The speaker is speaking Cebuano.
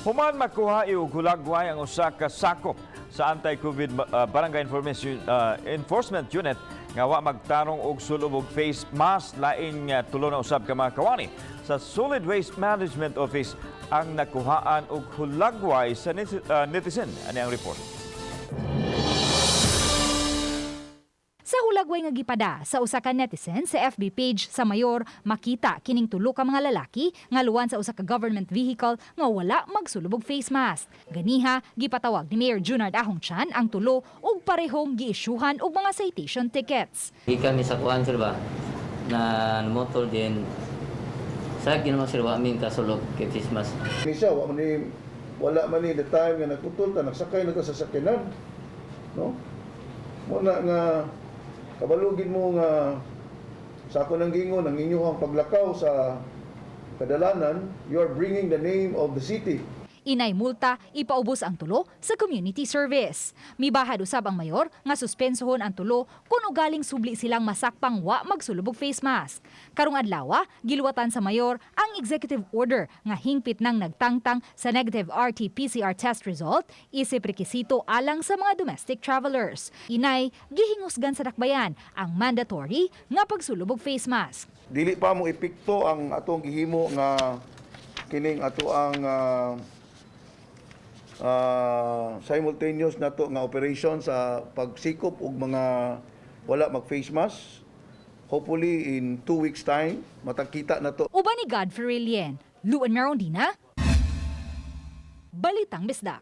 Human makuha og hulagway ang usa ka sakop sa Anti-COVID Barangay Enforcement Unit nga wa magtarong og sulob og face mask, laing tulo na usab ka mga kawani sa Solid Waste Management Office ang nakuhaan og hulagway sa netizen. Ani ang report. Sa hulagway nga gipada sa usa ka netizen sa FB page sa mayor, makita kining tulo ka mga lalaki nga luwan sa usa ka government vehicle nga wala magsulubog face mask. Ganiha, gipatawag ni Mayor Junard Ahong Chan ang tulo ug parehong giisyuhan og mga citation tickets. Gikan mi sa kuan, sir, ba na motor din sa ginawa, sir, wa mi kasulog kay face mask. Ni siya, wala man ni the time nga nagputol ta, nagsakay na ta sa sakyanan. No? Muna nga kabalugin mo nga sa ako nang gingon ang inyong paglakaw sa kadalanan, you are bringing the name of the city. Inay multa, ipaubos ang tulo sa community service. Mibahad usab ang mayor nga suspensohon ang tulo kung ugaling subli silang masakpang wa magsulubog face mask. Karong adlaw, giluwatan sa mayor ang executive order nga hingpit nang nagtangtang sa negative RT-PCR test result isip rekisito alang sa mga domestic travelers. Inay, gihingusgan sa dakbayan ang mandatory nga pagsulubog face mask. Dili pa mo epekto ang atong gihimo nga kining ato ang simultaneous nato nga operation sa pagsikop og mga wala mag face mask. Hopefully in 2 weeks time matakita na to. Uban ni Godfrey Lien, Luan Merondina, Balitang Bisdak.